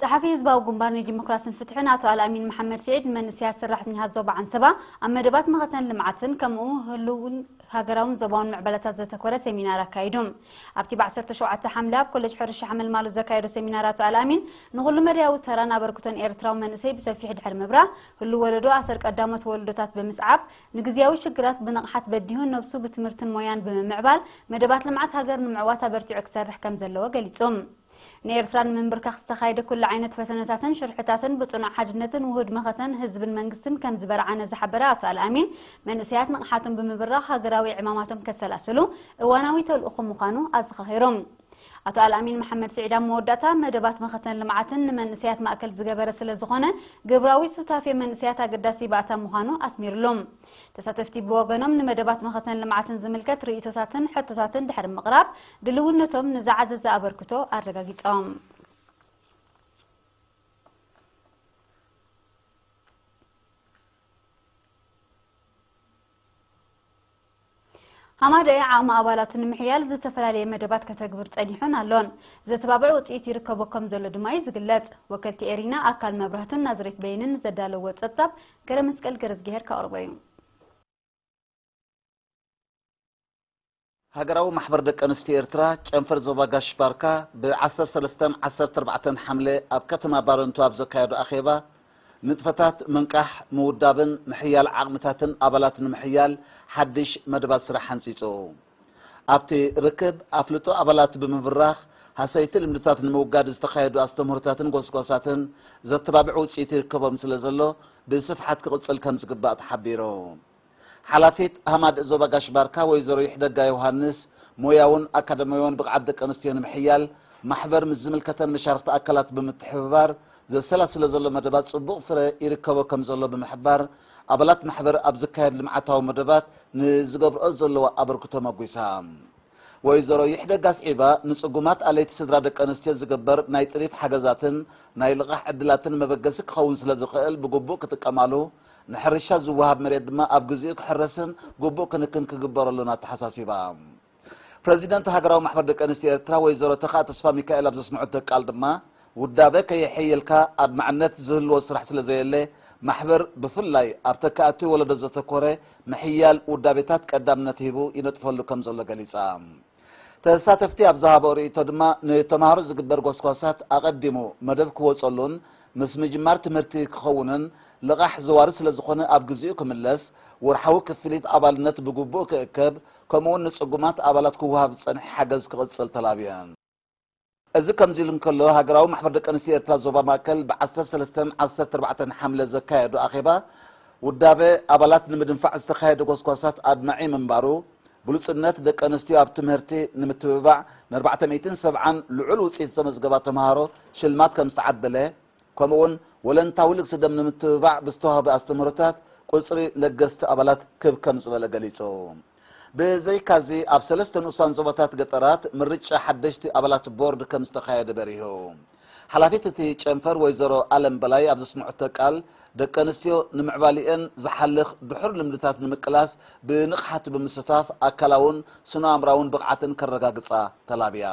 ጸሓፊ ህዝባዊ ግንባር ንዲሞክራስን ፍትሕን ኣቶ ኣልኣሚን መሓመድ ስዒድ ንመንእሰያት ሰራሕተኛታት ዞባ ዓንሰባ ኣብ መደባት መኸተን ልምዓትን ከምኡ ህልውን ሃገራውን ዞባውን ምዕባለታት ዘተኮረ ሴሚናር ኣካይዱ። ኣብቲ ብ ዓሰርተ ሸውዓተ ሓምለ ኣብ ኮሌጅ ሕርሻ ሓመልማሎ ዘካየዶ ሴሚናር ኣቶ ኣልኣሚን ንኹሉ መዳያዊ ተራን ኣበርክቶን ኤርትራዊ መንእሰይ ብሰፊሕ ድሕሪ ምብራህ፣ ህሉው ወለዶ ኣሰር ቀዳሞት ወለዶታት ብምስዓብ፣ ንግዝያዊ ሽግራት ብንቕሓት በዲሁ ነብሱ ብትምህርትን ሞያን ብምምዕባል መደባት ልምዓት ሃገር ንምዕዋት ኣበርቲዑ ክሰርሕ ከም ዘለዎ ገሊጹ። ንኤርትራ ንምንብርካኽ ዝተኻየደ ኩሉ ዓይነት ፈተነታትን ሽርሕታትን ብጽኑዕ ሓድነትን ውሁድ መኸተን ህዝብን መንግስትን ከም ዝበርዓነ ዝሓበረ ኣቶ ኣልኣሚን፣ መንእሰያት ንቕሓቶም ብምብራኽ ሃገራዊ ዕማማቶም ከሰላስሉ እዋናዊ ተልእኾ ምዃኑ ኣዘኻኺሩ። ኣቶ ኣልኣሚን መሓመድ ስዒድ ኣብ መወዳእታ፣ መደባት መኸተን ልምዓትን ንመንእሰያት ማእከል ዝገበረ ስለ ዝኾነ፣ ግብራዊ ሱታፌ መንእሰያት ኣገዳሲ ባእታ ምዃኑ ኣስሚርሉ። ተሳተፍቲ ብወገኖም ንመደባት መኸተን ልምዓትን ዝምልከት ርእይቶታትን ሕቶታትን ድሕሪ ምቕራብ፣ ድልውነቶም ንዝዓዘዘ ኣበርክቶ ኣረጋጊጾም። ሃማደኤ ዓቕሚ ኣባላቱ ንምሕያል ዝተፈላለየ መደባት ከተግብር ጸኒሑን ኣሎን። ዘተባብዕ ውጽኢት ይርከቦ ከም ዘሎ ድማ እዩ ዝግለጽ። ወከልቲ ኤሪና ኣካል መብራህቱን ናዝሬት በይንን ዘዳለዎ ጸብጻብ ገረ መስቀል ገረዝግሄር ከቕርቦ እዩ። ሃገራዊ ማሕበር ደቂ ኣንስትዮ ኤርትራ ጨንፈር ዞባ ጋሽ ባርካ ብ ዓሰርተ ሰለስተን ዓሰርተ ኣርባዕተን ሓምለ ኣብ ከተማ ባረንቱ ኣብ ዘካየዶ ኣኼባ፣ ንጥፈታት ምንቃሕ፣ ምውዳብን ምሕያል ዓቕምታትን ኣባላት ንምሕያል ሓድሽ መደባት ስራሕ ሓንጺጹ። ኣብቲ ርክብ፣ ኣፍልጦ ኣባላት ብምብራኽ፣ ሃሰይቲ ልምድታት ንምውጋድ ዝተኻየዱ ኣስተምህሮታትን ጎስጓሳትን ዘተባብዕ ውጽኢት ይርከቦም ስለ ዘሎ፣ ብስፍሓት ክቕጽል ከም ዝግባእ ተሓቢሩ። ሓላፊት ሃማደኤ ዞባ ጋሽ ባርካ ወይዘሮ ይሕደጋ ዮሃንስ፣ ሞያውን ኣካዳሚያውን ብቕዓት ደቂ ኣንስትዮ ንምሕያል፣ ማሕበር ምስ ዝምልከተን መሻርኽቲ ኣካላት ብምትሕብባር ዘሰላስሎ ዘሎ መደባት ጽቡቕ ፍረ ይርከቦ ከም ዘሎ ብምሕባር፣ ኣባላት ማሕበር ኣብ ዝካየድ ልምዓታዊ መደባት ንዝገብርኦ ዘለዋ ኣበርክቶ መጒሳ። ወይዘሮ ይሕደግ ኣስዒባ፣ ንጽጉማት ኣለይቲ ስድራ ደቂ ኣንስትዮ ዝግበር ናይ ጥሪት ሓገዛትን ናይ ልቓሕ ዕድላትን መበገሲ ክኸውን ስለ ዝኽእል ብግቡእ ክጥቀማሉ፣ ንሕርሻ ዝወሃብ መሬት ድማ ኣብ ግዜኡ ክሕረስን ግቡእ ክንክን ክግበረሉን ኣተሓሳሲባ። ፕረዚደንት ሃገራዊ ማሕበር ደቂ ኣንስትዮ ኤርትራ ወይዘሮ ተኽኣ ተስፋ ሚካኤል ኣብ ዘስምዐቶ ቃል ድማ፣ ውዳበ ከየሐየልካ ኣድማዕነት ዝህልዎ ስራሕ ስለ ዘየለ፣ ማሕበር ብፍላይ ኣብ ተካእቲ ወለዶ ዘተኮረ ምሕያል ውዳቤታት ቀዳምነት ሂቡ ይነጥፈሉ ከም ዘሎ ገሊጻ። ተሳተፍቲ ኣብ ዝሃበኦ ርእይቶ ድማ፣ ንተምሃሮ ዝግበር ጎስጓሳት ኣቐዲሙ መደብ ክወጸሉን ምስ ምጅማር ትምህርቲ ክኸውንን ልቓሕ ዘዋሪ ስለ ዝኾነ ኣብ ግዜኡ ክምለስ፣ ወርሓዊ ክፍሊት ኣባልነት ብግቡእ ክእከብ፣ ከምኡውን ንጽጉማት ኣባላት ክወሃብ ዝጸንሐ ሓገዝ ክቕጽል ተላብየን። እዚ ከምዚ ኢሉ እንከሎ፣ ሃገራዊ ማሕበር ደቂ ኣንስትዮ ኤርትራ ዞባ ማእከል ብ ዓሰርተ ሰለስተን ዓሰርተ ኣርባዕተን ሓምለ ዘካየዶ ኣኼባ፣ ውዳበ ኣባላት ንምድንፋዕ ዝተኻየደ ጎስጓሳት ኣድማዒ ምንባሩ፣ ብሉጽነት ደቂ ኣንስትዮ ኣብ ትምህርቲ ንምትብባዕ ን ኣርባዕተ ሚእትን ሰብዓን ልዑል ውጽኢት ዘመዝገባ ተምሃሮ ሽልማት ከም ዝተዓደለ፣ ከምኡውን ወለንታዊ ልግሲ ደም ንምትብባዕ ብዝተዋህበ ኣስተምህሮታት ቁጽሪ ለገስቲ ኣባላት ክብ ከም ዝበለ ገሊጹ። ብዘይካዚ ኣብ ሰለስተ ንኡሳን ዞባታት ገጠራት ምርጫ ሓደሽቲ ኣባላት ቦርድ ከም ዝተኻየደ በሪሁ። ሓላፊት እቲ ጨንፈር ወይዘሮ ኣለም በላይ ኣብ ዘስምዐቶ ቃል፣ ደቂ ኣንስትዮ ንምዕባሊአን ዝሓልኽ ድሑር ልምድታት ንምቅላስ ብንቕሓት ብምስታፍ ኣካላውን ስነ ኣእምራውን ብቕዓትን ከረጋግጻ ተላብያ።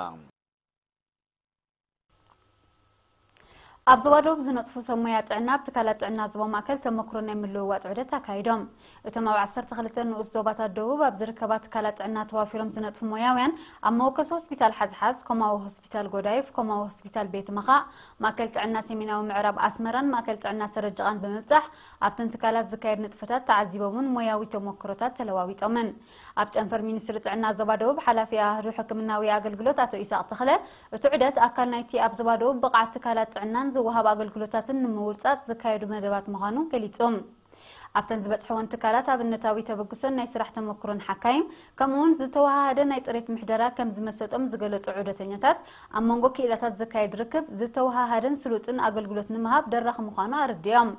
ኣብ ዞባ ደቡብ ዝነጥፉ ሰብ ሞያ ጥዕና ኣብ ትካላት ጥዕና ዞባ ማእከል ተመክሮ ናይ ምልውዋጥ ዑደት ኣካይዶም። እቶም ኣብ ዓሰርተ ክልተ ንኡስ ዞባታት ደቡብ ኣብ ዝርከባ ትካላት ጥዕና ተዋፊሮም ዝነጥፉ ሞያውያን ኣብ መወከሲ ሆስፒታል ሓዝሓዝ፣ ኮማዊ ሆስፒታል ጎዳይፍ፣ ኮማዊ ሆስፒታል ቤት ምኻእ፣ ማእከል ጥዕና ሰሜናዊ ምዕራብ ኣስመራን ማእከል ጥዕና ሰረጅቓን ብምብጻሕ ኣብተን ትካላት ዝካየድ ንጥፈታት ተዓዚቦምን ሞያዊ ተመክሮታት ተለዋዊጦምን። ኣብ ጨንፈር ሚኒስትሪ ጥዕና ዞባ ደቡብ ሓላፊ ኣሃዱ ሕክምናዊ ኣገልግሎት ኣቶ ኢሳቕ ተኽለ፣ እቲ ዑደት ኣካል ናይቲ ኣብ ዞባ ደቡብ ብቕዓት ትካላት ጥዕናን ዝወሃብ ኣገልግሎታትን ንምውጻጽ ዝካየዱ መደባት ምዃኑ ገሊጹ። ኣብተን ዝበጽሕወን ትካላት ኣብነታዊ ተበግሶን ናይ ስራሕ ተመክሮን ሓካይም፣ ከምኡውን ዝተወሃሃደ ናይ ጽሬት ምሕደራ ከም ዝመሰጦም ዝገለጹ ዑደተኛታት፣ ኣብ መንጎ ክኢላታት ዝካየድ ርክብ ዝተወሃሃደን ስሉጥን ኣገልግሎት ንምሃብ ደራኺ ምዃኑ ኣረዲኦም።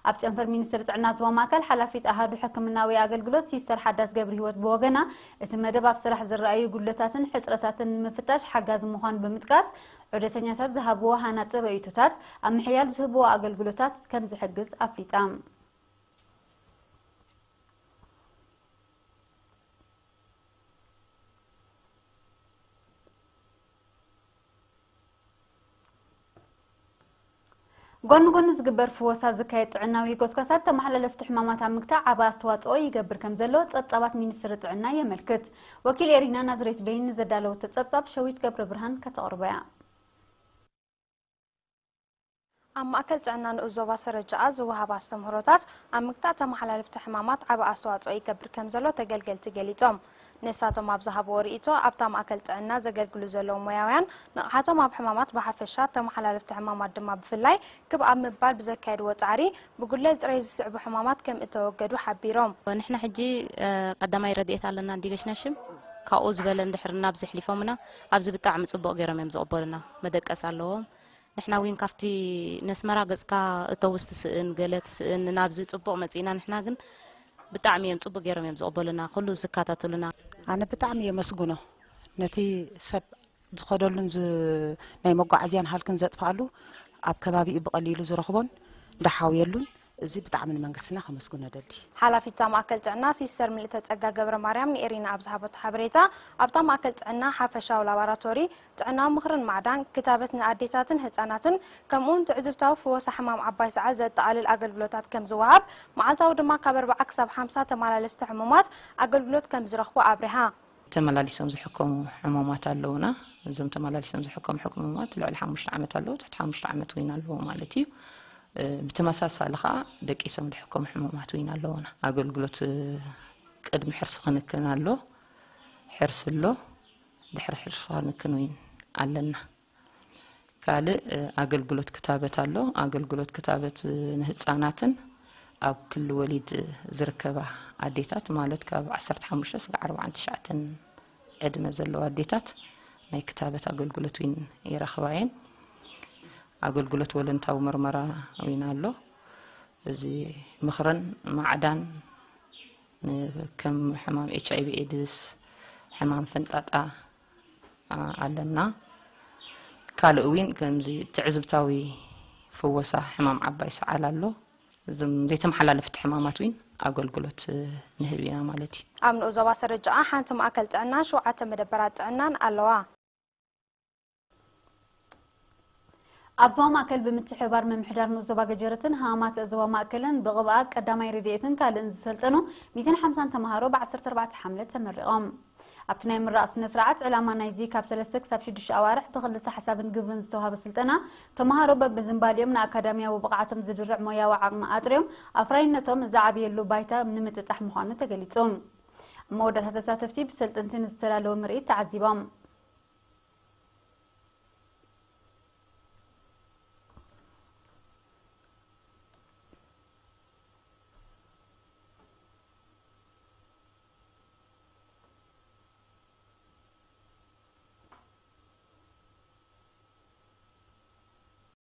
ኣብ ጨንፈር ሚኒስትሪ ጥዕና ዞባ ማእከል ሓላፊት ኣሃዱ ሕክምናዊ ኣገልግሎት ሲስተር ሓዳስ ገብረሂወት ብወገና፣ እቲ መደብ ኣብ ስራሕ ዝረኣዩ ጉድለታትን ሕጽረታትን ንምፍታሽ ሓጋዚ ምዃኑ ብምጥቃስ፣ ዑደተኛታት ዝሃብዎ ሃናጺ ርእይቶታት ኣብ ምሕያል ዝህብዎ ኣገልግሎታት ከም ዝሕግዝ ኣፍሊጣ። ጎኒ ጎኒ ዝግበር ፍወሳ ዝካየድ ጥዕናዊ ጎስጓሳት ተመሓላለፍቲ ሕማማት ኣብ ምግታእ ዓቢ ኣስተዋጽኦ ይገብር ከም ዘሎ ጸብጻባት ሚኒስትሪ ጥዕና የመልክት። ወኪል ኤሪና ናዝሬት በይን ንዘዳለወቶ ጸብጻብ ሸዊት ገብረ ብርሃን ከተቕርቦ እያ። ኣብ ማእከል ጥዕና ንኡስ ዞባ ሰረጃኣ ዝወሃብ ኣስተምህሮታት ኣብ ምግታእ ተመሓላለፍቲ ሕማማት ዓቢ ኣስተዋጽኦ ይገብር ከም ዘሎ ተገልገልቲ ገሊጾም። ንሳቶም ኣብ ዝሃብዎ ርእይቶ፣ ኣብታ ማእከል ጥዕና ዘገልግሉ ዘለዉ ሞያውያን ንቕሓቶም ኣብ ሕማማት ብሓፈሻ፣ ተመሓላለፍቲ ሕማማት ድማ ብፍላይ ክብ ኣብ ምባል ብዘካየድዎ ጻዕሪ ብጉለል ጽሬት ዝስዕቡ ሕማማት ከም እተወገዱ ሓቢሮም። ንሕና ሕጂ፣ እ፣ ቀዳማይ ረድኤት ኣለና፣ እንዲገሽናሽም ካብኡ ዝበለ እንድሕር እናብዚ ኣሕሊፎምና፣ ኣብዚ ብጣዕሚ ጽቡቕ ገይሮም እዮም ዝቕበሉና። መደቀስ ኣለዎም። ንሕና እውን ካብቲ ነስመራ ገጽካ እተውስ ትስእን፣ ገለ ትስእን፣ ናብዚ ጽቡቕ መጺእና። ንሕና ግን ብጣዕሚ እዮም ጽቡቕ ገይሮም እዮም ዝቕበሉና፣ ኩሉ ዝከታተሉና። ኣነ ብጣዕሚ የመስግኖ። ነቲ ሰብ ዝኸደሉን ዝ-፣ ናይ መጓዓዝያን ሃልክን ዘጥፍኣሉ ኣብ ከባቢኡ ብቐሊሉ ዝረኽቦን ዝሓውየሉን፣ እዚ ብጣዕሚ ንመንግስትና ከመስግኖ ደሊ። ሓላፊት እታ ማእከል ጥዕና ሲስተር ምልእተ ጸጋ ገብረ ማርያም ንኤሪና ኣብ ዝሃበቶ ሓበሬታ፣ ኣብታ ማእከል ጥዕና ሓፈሻዊ ላቦራቶሪ፣ ጥዕናዊ ምኽርን ማዕዳን፣ ክታበት ንኣዴታትን ህጻናትን፣ ከምኡውን ትዕዝብታዊ ፍወሳ ሕማም ዓባይ ሰዓል ዘጠቓልል ኣገልግሎታት ከም ዝወሃብ፣ መዓልታዊ ድማ ካብ ኣርብዓ ክሳብ ሓምሳ ተመላለስቲ ሕሙማት ኣገልግሎት ከም ዝረኽቡ ኣብሪሃ። ተመላሊሶም ዝሕከሙ ሕሙማት ኣለውና። እዞም ተመላሊሶም ዝሕከሙ ሕሙማት ልዕሊ ሓሙሽተ ዓመት ኣለዉ፣ ትሕቲ ሓሙሽተ ዓመት እውን ኣለዉ ማለት እዩ። እ፣ ብተመሳሳሊ ኸዓ ደቂሶም ዝሕከሙ ሕሙማት እውን ኣለዉና። ኣገልግሎት፣ እ፣ ቅድሚ ሕርሲ ክንክን ኣሎ፣ ሕርሲ ኣሎ፣ ድሕሪ ሕርሲ ክንክን እውን ኣለና። ካልእ፣ እ፣ ኣገልግሎት ክታበት ኣሎ። ኣገልግሎት ክታበት፣ እ፣ ንህጻናትን ኣብ ክሊ ወሊድ ዝርከባ ኣዴታት፣ ማለት ካብ ዓሰርተ ሓሙሽተ ስጋዕ ኣርባዓን ትሽዓተን ዕድመ ዘለዋ ኣዴታት ናይ ክታበት ኣገልግሎት እውን ይረኽባ እየን። ኣገልግሎት ወለንታዊ መርመራ እውን ኣሎ። እዚ ምኽርን ማዕዳን፣ ን-፣ ከም ሕማም ኤች ኣይ ቪ ኤድስ፣ ሕማም ፈንጣጣ፣ ኣ፣ ኣለና። ካልእ እውን ከምዚ ትዕዝብታዊ ፍወሳ ሕማም ዓባይ ሰዓል ኣሎ። እዞም ዘይተመሓላለፍቲ ሕማማት እውን ኣገልግሎት ንህብ ኢና ማለት እዩ። ኣብ ንኡስ ዞባ ሰረጃኣ ሓንቲ ማእከል ጥዕናን ሸውዓተ መደበራት ጥዕናን ኣለዋ። ኣብ ዞባ ማእከል ብምትሕብባር ምምሕዳር ንኡስ ዞባ ገጀረትን ሃማማት ዞባ ማእከልን ብቕብኣ ቀዳማይ ረድኤትን ካልእን ዝሰልጠኑ ሚእትን ሓምሳን ተምሃሮ ብ ዓሰርተ ኣርባዕተ ሓምለ ተመሪቖም። ኣብቲ ናይ ምርቓ ስነ ስርዓት፣ ዕላማ ናይዚ ካብ ሰለስተ ክሳብ ሽዱሽተ ኣዋርሕ ብክልሰ ሓሳብን ግብርን ዝተዋህበ ስልጠና፣ ተምሃሮ በብዝንባሊኦም ንኣካዳሚያዊ ብቕዓቶም ዝድርዕ ሞያዊ ዓቕሚ ኣጥርዮም ኣፍራይነቶም ዝዓብየሉ ባይታ ንምጥጣሕ ምዃኑ ተገሊጹ። ኣብ መወዳእታ፣ ተሳተፍቲ ብሰልጠንቲ ንዝተዳለወ ምርኢት ተዓዚቦም።